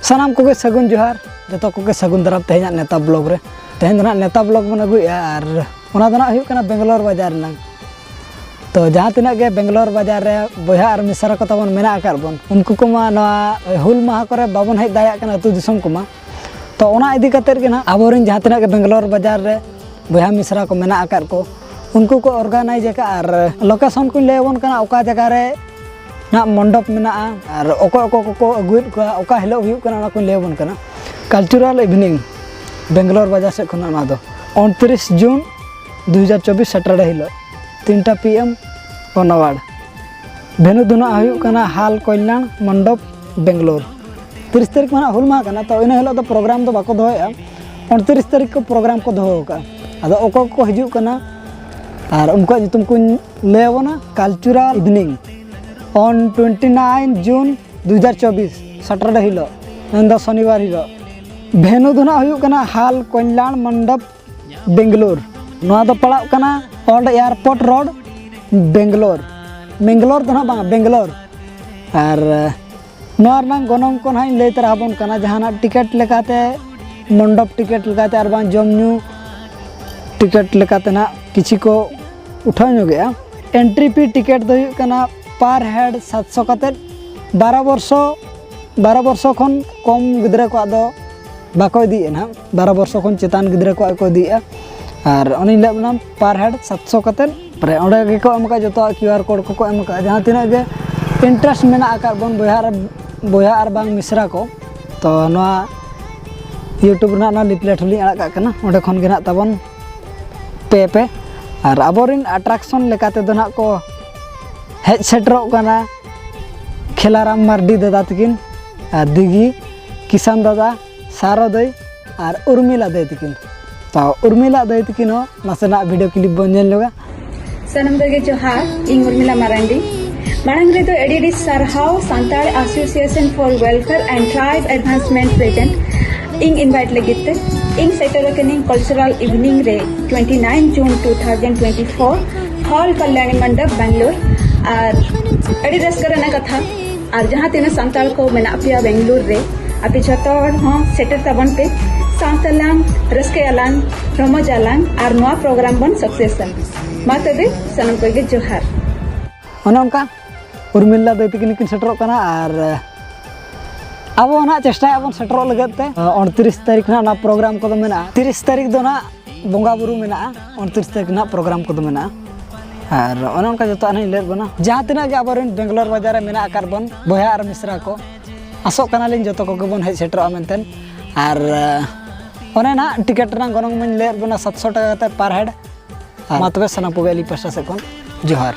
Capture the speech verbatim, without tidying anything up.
ᱥᱟᱱᱟᱢ ᱠᱚᱜᱮ ᱥᱟᱹᱜᱩᱱ ᱡᱚᱦᱟᱨ, ᱡᱚᱛᱚ ᱠᱚᱜᱮ ᱥᱟᱹᱜᱩᱱ ᱫᱟᱨᱟᱢ ᱛᱮᱦᱮᱧᱟᱜ ᱱᱮᱛᱟ ᱵᱞᱚᱜ ᱨᱮ᱾ ᱛᱮᱦᱮᱧ ᱫᱚ ᱱᱟᱜ ᱱᱮᱛᱟ ᱵᱞᱚᱜ ᱵᱚᱱ ᱟᱹᱜᱩᱭᱮᱫᱼᱟ, ᱟᱨ ᱚᱱᱟ ᱫᱚ ᱱᱟᱜ ᱦᱩᱭᱩᱜ ᱠᱟᱱᱟ ᱵᱮᱝᱜᱟᱞᱳᱨ ᱵᱟᱡᱟᱨ ᱨᱮᱱᱟᱝ᱾ ᱛᱚ ᱡᱟᱦᱟᱸ ᱛᱤᱱᱟᱹᱜ ᱜᱮ ᱵᱮᱝᱜᱟᱞᱳᱨ ᱵᱟᱡᱟᱨ ᱨᱮ ᱵᱚᱭᱦᱟ ᱟᱨ ᱢᱤᱥᱨᱟ ᱠᱚ ᱛᱟᱵᱚᱱ ᱢᱮᱱᱟᱜ ᱟᱠᱟᱫ ᱵᱚᱱ, ᱩᱱᱠᱩ ᱠᱚᱢᱟ ᱱᱚᱣᱟ ᱦᱩᱞ ᱢᱟᱦᱟ ᱠᱚᱨᱮ ᱵᱟᱵᱚᱱ ᱦᱮᱡ ᱫᱟᱲᱮᱭᱟᱜ ᱠᱟᱱᱟ ᱟᱹᱛᱩ ᱫᱤᱥᱚᱢ ᱠᱚᱢᱟ᱾ ᱛᱚ ᱚᱱᱟ ᱤᱫᱤ ᱠᱟᱛᱮᱫ ᱜᱮ ᱱᱟᱜ ᱟᱵᱚᱨᱮᱱ ᱡᱟᱦᱟᱸ ᱛᱤᱱᱟᱹᱜ ᱜᱮ ᱵᱮᱝᱜᱟᱞᱳᱨ ᱵᱟᱡᱟᱨ ᱨᱮ ᱵᱚᱭᱦᱟ ᱢᱤᱥᱨᱟ ᱠᱚ ᱢᱮᱱᱟᱜ ᱟᱠᱟᱫ ᱠᱚ, ᱩᱱᱠᱩ ᱠᱚ ᱚᱨᱜᱟᱱᱟᱭᱤᱡᱽ ᱟᱠᱟᱫᱼᱟ᱾ ᱟᱨ ᱞᱳᱠᱮᱥᱚᱱ ᱠᱚᱧ ᱞᱟᱹᱭ ᱟᱵᱚᱱ ᱠᱟᱱᱟ, ᱚᱠᱟ ᱡᱟᱭᱜᱟ ᱨᱮ ᱱᱟᱜ ᱢᱚᱱᱰᱚᱯ ᱢᱮᱱᱟᱜᱼᱟ ᱟᱨ ᱚᱠᱚᱭ ᱚᱠᱚᱭ ᱠᱚᱠᱚ ᱟᱹᱜᱩᱭᱮᱫ ᱠᱚᱣᱟ, ᱚᱠᱟ ᱦᱤᱞᱳᱜ ᱦᱩᱭᱩᱜ ᱠᱟᱱᱟ, ᱚᱱᱟ ᱠᱚᱧ ᱞᱟᱹᱭ ᱟᱵᱚᱱ ᱠᱟᱱᱟ᱾ ᱠᱟᱞᱪᱟᱨᱟᱞ ᱤᱵᱷᱤᱱᱤᱝ ᱵᱮᱝᱜᱟᱞᱳᱨ ᱵᱟᱡᱟᱨ ᱥᱮᱫ ᱠᱷᱚᱱᱟᱜ ᱱᱚᱣᱟ ᱫᱚ ᱩᱱᱛᱨᱤᱥ ᱡᱩᱱ ᱫᱩ ᱦᱟᱡᱟᱨ ᱪᱚᱵᱵᱤᱥ ᱥᱮᱴᱟᱨᱰᱮ ᱦᱤᱞᱳᱜ ᱛᱤᱱᱴᱟ PM ᱚᱱᱟᱣᱟᱲ᱾ ᱵᱷᱮᱱᱩ ᱫᱚ ᱱᱟᱜ ᱦᱩᱭᱩᱜ ᱠᱟᱱᱟ ᱦᱟᱞ ᱠᱚᱞᱭᱟᱬ ᱢᱚᱱᱰᱚᱯ, ᱵᱮᱝᱜᱟᱞᱳᱨ᱾ ᱛᱤᱨᱤᱥ ᱛᱟᱹᱨᱤᱠᱷ ᱢᱟ ᱱᱟᱜ ᱦᱩᱞ ᱢᱟᱦᱟ ᱠᱟᱱᱟ, ᱛᱚ ᱤᱱᱟᱹ ᱦᱤᱞᱳᱜ ᱫᱚ ᱯᱨᱳᱜᱨᱟᱢ ᱫᱚ ᱵᱟᱠᱚ ᱫᱚᱦᱚᱭᱮᱫᱼᱟ᱾ ᱩᱱᱛᱨᱤᱥ ᱛᱟᱹᱨᱤᱠᱷ ᱠᱚ ᱯᱨᱳᱜᱨᱟᱢ ᱠᱚ ᱫᱚᱦᱚ ᱟᱠᱟᱫᱼᱟ᱾ ᱟᱫᱚ ᱚᱠᱚᱭ ᱠᱚᱠᱚ ᱦᱤᱡᱩᱜ ᱠᱟᱱᱟ ᱟᱨ ᱩᱱᱠᱩᱣᱟᱜ ᱧᱩᱛᱩᱢ ᱠᱚᱧ ᱞᱟᱹᱭ ᱟᱵᱚᱱᱟ᱾ ᱠᱟᱞᱪᱟᱨᱟᱞ ᱤᱵᱷᱤᱱᱤᱝ on twenty nine June ᱫᱩ ᱦᱟᱡᱟᱨ ᱪᱚᱵᱵᱤᱥ, ᱥᱟᱴᱟᱨᱰᱮ ᱦᱤᱞᱳᱜ, ᱢᱮᱱᱫᱚ ᱥᱚᱱᱤᱵᱟᱨ ᱦᱤᱞᱳᱜ᱾ ᱵᱷᱮᱱᱩ ᱫᱚ ᱱᱟᱜ ᱦᱩᱭᱩᱜ ᱠᱟᱱᱟ ᱦᱟᱞ ᱠᱚᱞᱭᱟᱬ ᱢᱚᱱᱰᱚᱯ, ᱵᱮᱝᱜᱟᱞᱳᱨ᱾ ᱱᱚᱣᱟ ᱫᱚ ᱯᱟᱲᱟᱜ ᱠᱟᱱᱟ old airport road, Bangalore. Mangalore ᱫᱚ ᱱᱟᱜ ᱵᱟᱝ, ᱵᱮᱝᱜᱟᱞᱳᱨ᱾ ᱟᱨ ᱱᱚᱣᱟ ᱨᱮᱱᱟᱜ ᱜᱚᱱᱚᱝ ᱠᱚ ᱱᱟᱦᱟᱜ ᱤᱧ ᱞᱟᱹᱭ ᱛᱚᱨᱟ ᱟᱵᱚᱱ ᱠᱟᱱᱟ᱾ ᱡᱟᱦᱟᱱᱟᱜ ᱴᱤᱠᱤᱴ ᱞᱮᱠᱟᱛᱮ, ᱢᱚᱱᱰᱚᱯ ᱴᱤᱠᱤᱴ ᱞᱮᱠᱟᱛᱮ ᱟᱨ ᱵᱟᱝ ᱡᱚᱢ ᱧᱩ ᱴᱤᱠᱤᱴ ᱞᱮᱠᱟᱛᱮ ᱱᱟᱦᱟᱜ ᱠᱤᱪᱷᱤ ᱠᱚ ᱩᱴᱷᱟᱹᱣ ᱧᱚᱜᱮᱜᱼᱟ᱾ ᱮᱱᱴᱨᱤ ᱯᱷᱤ ᱴᱤᱠᱤᱴ ᱫᱚ ᱦᱩᱭᱩᱜ ᱠᱟᱱᱟ ᱯᱟᱨ ᱦᱮᱰ ᱥᱟᱛᱥᱚ ᱠᱟᱛᱮᱫ, ᱵᱟᱨᱚ ᱵᱚᱨᱥᱚ, ᱵᱟᱨᱚ ᱵᱚᱨᱥᱚ ᱠᱷᱚᱱ ᱠᱚᱢ ᱜᱤᱫᱽᱨᱟᱹ ᱠᱚᱣᱟᱜ ᱫᱚ ᱵᱟᱠᱚ ᱤᱫᱤᱭᱮᱫᱼᱟ ᱱᱟᱦᱟᱜ, ᱵᱟᱨᱚ ᱵᱚᱨᱥᱚ ᱠᱷᱚᱱ ᱪᱮᱛᱟᱱ ᱜᱤᱫᱽᱨᱟᱹ ᱠᱚᱣᱟᱜ ᱠᱚ ᱤᱫᱤᱭᱮᱫᱼᱟ᱾ ᱟᱨ ᱚᱱᱮᱧ ᱞᱟᱹᱭᱟᱫ ᱵᱚᱱᱟ ᱯᱟᱨ ᱦᱮᱰ ᱥᱟᱛᱥᱚ ᱠᱟᱛᱮᱫ, ᱯᱨᱟᱭ ᱚᱸᱰᱮ ᱜᱮᱠᱚ ᱮᱢ ᱟᱠᱟᱫᱼᱟ, ᱡᱚᱛᱚᱣᱟᱜ QR code ᱠᱚᱠᱚ ᱮᱢ ᱟᱠᱟᱫᱼᱟ᱾ ᱡᱟᱦᱟᱸ ᱛᱤᱱᱟᱹᱜ ᱜᱮ ᱤᱱᱴᱟᱨᱮᱥᱴ ᱢᱮᱱᱟᱜ ᱟᱠᱟᱫ ᱵᱚᱱ ᱵᱚᱭᱦᱟ ᱟᱨ, ᱵᱚᱭᱦᱟ ᱟᱨ ᱵᱟᱝ ᱢᱤᱥᱨᱟ ᱠᱚ, ᱛᱚ ᱱᱚᱣᱟ YouTube ᱨᱮᱱᱟᱜ ᱚᱱᱟ ᱞᱤᱯᱞᱮᱴ ᱦᱚᱸᱞᱤᱧ ᱟᱲᱟᱜ ᱠᱟᱜ ᱠᱟᱱᱟ, ᱚᱸᱰᱮ ᱠᱷᱚᱱ ᱜᱮ ᱱᱟᱦᱟᱜ ᱛᱟᱵᱚᱱ ᱯᱮ ᱯᱮ᱾ ᱟᱨ ᱟᱵᱚᱨᱮᱱ ᱟᱴᱨᱟᱠᱥᱚᱱ ᱞᱮᱠᱟ ᱛᱮᱫᱚ ᱱᱟᱦᱟᱜ ᱠᱚ ᱦᱮᱡ ᱥᱮᱴᱮᱨᱚᱜ ᱠᱟᱱᱟ ᱠᱷᱮᱞᱟᱨᱟᱢ ᱢᱟᱨᱰᱤ ᱫᱟᱫᱟ ᱛᱟᱹᱠᱤᱱ, ᱟᱨ ᱫᱤᱜᱷᱤ ᱠᱤᱥᱟᱱ ᱫᱟᱫᱟ, ᱥᱟᱨᱚ ᱫᱟᱹᱭ ᱟᱨ ᱩᱨᱢᱤᱞᱟ ᱫᱟᱹᱭ ᱛᱟᱹᱠᱤᱱ᱾ ᱛᱚ ᱩᱨᱢᱤᱞᱟ ᱫᱟᱹᱭ ᱛᱟᱹᱠᱤᱱ ᱦᱚᱸ ᱱᱟᱥᱮᱱᱟᱜ ᱵᱷᱤᱰᱤᱭᱳ ᱠᱞᱤᱯ ᱵᱚᱱ ᱧᱮᱞ ᱧᱚᱜᱟ᱾ ᱥᱟᱱᱟᱢ ᱠᱚᱜᱮ ᱡᱚᱦᱟᱨ, ᱤᱧ ᱩᱨᱢᱤᱞᱟ ᱢᱟᱨᱟᱱᱰᱤ᱾ ᱢᱟᱲᱟᱝ ᱨᱮᱫᱚ ᱟᱹᱰᱤ ᱟᱹᱰᱤ ᱥᱟᱨᱦᱟᱣ Santal Association for Welfare and Tribe Advancement present ᱤᱧ ᱤᱱᱵᱷᱟᱭᱤᱴ ᱞᱟᱹᱜᱤᱫ ᱛᱮ᱾ ᱤᱧ ᱥᱮᱴᱮᱨ ᱟᱠᱟᱱᱟᱹᱧ ᱠᱟᱞᱪᱟᱨᱟᱞ ᱤᱵᱷᱤᱱᱤᱝ ᱨᱮ twenty nine June two thousand twenty four, hall Kalyani Mandap, Bangalore. ᱟᱨ ᱟᱹᱰᱤ ᱨᱟᱹᱥᱠᱟᱹ ᱨᱮᱱᱟᱜ ᱠᱟᱛᱷᱟ, ᱟᱨ ᱡᱟᱦᱟᱸ ᱛᱤᱱᱟᱹᱜ ᱥᱟᱱᱛᱟᱲ ᱠᱚ ᱢᱮᱱᱟᱜ ᱯᱮᱭᱟ ᱵᱮᱝᱜᱟᱞᱳᱨ ᱨᱮ, ᱟᱯᱮ ᱡᱷᱚᱛᱚ ᱦᱚᱲ ᱦᱚᱸ ᱥᱮᱴᱮᱨ ᱛᱟᱵᱚᱱ ᱯᱮ᱾ ᱥᱟᱶᱛᱮ ᱞᱟᱝ ᱨᱟᱹᱥᱠᱟᱹᱭᱟᱞᱟᱝ, ᱨᱚᱢᱚᱡᱟᱞᱟᱝ ᱟᱨ ᱱᱚᱣᱟ ᱯᱨᱳᱜᱨᱟᱢ ᱵᱚᱱ ᱥᱟᱠᱥᱮᱥᱟ᱾ ᱢᱟ ᱛᱚᱵᱮ ᱥᱟᱱᱟᱢ ᱠᱚᱜᱮ ᱡᱚᱦᱟᱨ᱾ ᱚᱱᱮ ᱚᱱᱠᱟ ᱩᱨᱢᱤᱞᱟ ᱫᱟᱹᱭ ᱛᱟᱹᱠᱤᱱ ᱠᱤᱱ ᱥᱮᱴᱮᱨᱚᱜ ᱠᱟᱱᱟ ᱟᱨ ᱟᱵᱚ ᱱᱟᱦᱟᱜ ᱪᱮᱥᱴᱟᱭᱟᱵᱚᱱ ᱥᱮᱴᱮᱨᱚᱜ ᱞᱟᱹᱜᱤᱫ ᱛᱮ᱾ ᱩᱱᱛᱨᱤᱥ ᱛᱟᱹᱨᱤᱠᱷ ᱱᱟᱦᱟᱜ ᱚᱱᱟ ᱯᱨᱳᱜᱨᱟᱢ ᱠᱚᱫᱚ ᱢᱮᱱᱟᱜᱼᱟ᱾ ᱛᱤᱨᱤᱥ ᱛᱟᱹᱨᱤᱠᱷ ᱫᱚ ᱱᱟᱦᱟᱜ ᱵᱚᱸᱜᱟ ᱵᱩᱨᱩ ᱢᱮᱱᱟᱜᱼᱟ, ᱩᱱᱛᱨᱤᱥ ᱛᱟᱹᱨᱤᱠᱷ ᱱᱟᱦᱟᱜ ᱯᱨᱳᱜᱨᱟᱢ ᱠᱚᱫᱚ ᱢᱮᱱᱟᱜᱼᱟ᱾ ᱟᱨ ᱚᱱᱮ ᱚᱱᱠᱟ ᱡᱚᱛᱚᱣᱟᱜ ᱱᱟᱦᱟᱜ ᱤᱧ ᱞᱟᱹᱭᱟᱫ ᱵᱚᱱᱟ᱾ ᱡᱟᱦᱟᱸ ᱛᱤᱱᱟᱹᱜ ᱜᱮ ᱟᱵᱚᱨᱮᱱ ᱵᱮᱝᱜᱟᱞᱳᱨ ᱵᱟᱡᱟᱨ ᱨᱮ ᱢᱮᱱᱟᱜ ᱟᱠᱟᱫ ᱵᱚᱱ ᱵᱚᱭᱦᱟ ᱟᱨ ᱢᱤᱥᱨᱟ ᱠᱚ, ᱟᱥᱚᱜ ᱠᱟᱱᱟᱞᱤᱧ ᱡᱚᱛᱚ ᱠᱚᱜᱮ ᱵᱚᱱ ᱦᱮᱡ ᱥᱮᱴᱮᱨᱚᱜᱼᱟ ᱢᱮᱱᱛᱮ᱾ ᱟᱨ ᱚᱱᱮ ᱱᱟᱦᱟᱜ ᱴᱤᱠᱤᱴ ᱨᱮᱱᱟᱜ ᱜᱚᱱᱚᱝ ᱢᱟᱧ ᱞᱟᱹᱭᱟᱫ ᱵᱚᱱᱟ, ᱥᱟᱛᱥᱚ ᱴᱟᱠᱟ ᱠᱟᱛᱮ ᱯᱟᱨ ᱦᱮᱰ᱾ ᱟᱨ ᱢᱟ ᱛᱚᱵᱮ ᱥᱟᱱᱟᱢ ᱠᱚᱜᱮ ᱟᱹᱞᱤᱧ ᱯᱟᱦᱴᱟ ᱥᱮᱫ ᱠᱷᱚᱱ ᱡᱚᱦᱟᱨ᱾